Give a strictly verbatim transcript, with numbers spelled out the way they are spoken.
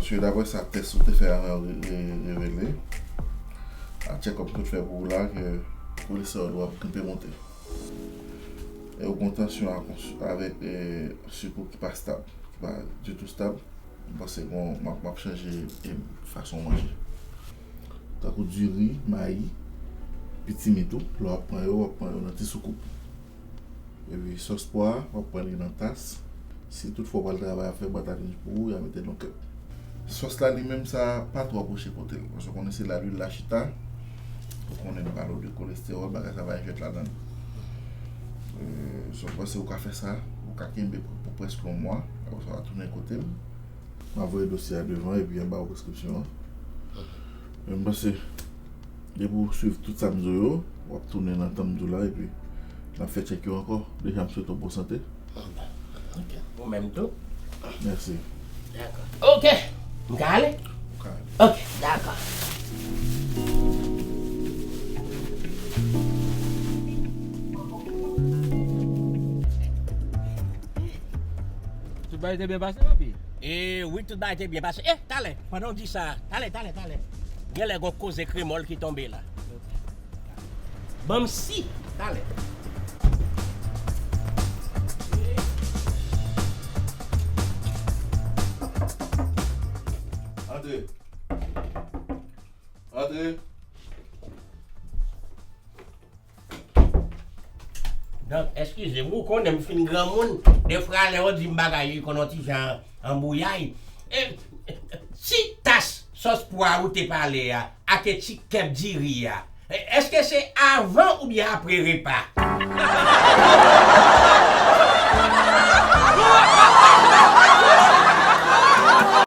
Swiv daprè sa tès ou te fè avan yo re- re- revele, ak tchèkòp ke w t fè pou ou la, ke kolestewòl ou ap kenbe monte. E ou gen tansyon ak, avèk e, sik ou ki pa stab, ki pa ditou stab. M panse bon, m ap, m ap chanje e, fason manje. Tankou diri, mayi, pitimi tou, lè w ap pran yo, w ap pran yo nan ti soukoup. Epi sòs pwa, w ap pran li nan tas. Si toutfwa w pral travay ap fè bwat a linj pou ou, y a mete l nan kèp. Sòs la li menm sa pa twò pwoche kote l. Paske w konnen se la lwil la chita. Ou konnen m pale w de kolestewòl, bagay sa pa jwèt ladan l. E, so, m panse ou ka fè sa, ou ka kenbe pou, pou prèske yon mwa, apre sa w a tounen kote m. M a voye dosye a devan epi m ba ou preskripsyon an. Men m panse, depi w swiv tout sa m di w yo, w ap tounen nan tan m di w la epi n ap fè tchèk yo ankò. Deja m swete w bon sante. Ok. Ou menm tou. Mèsi. Dakò. Ok. M ka ale? Ou ka ale. Ok, dakò. Tout bagay te byen pase, papi? E wi, tout bagay te byen pase. E, talè, pandan w di sa, talè, talè, talè. Genlè gon koze kremòl ki tonbe la. Ban m si, talè. Antre. Antre. Donk, eskize m, ou konnen m fin granmoun, defwa lè yo di m bagay yo konn yon ti jan anbouyay. E, ti tas sòs pwa ou te pale a, ak ti kèb diri a, e, èske se avan oubyen apre repa?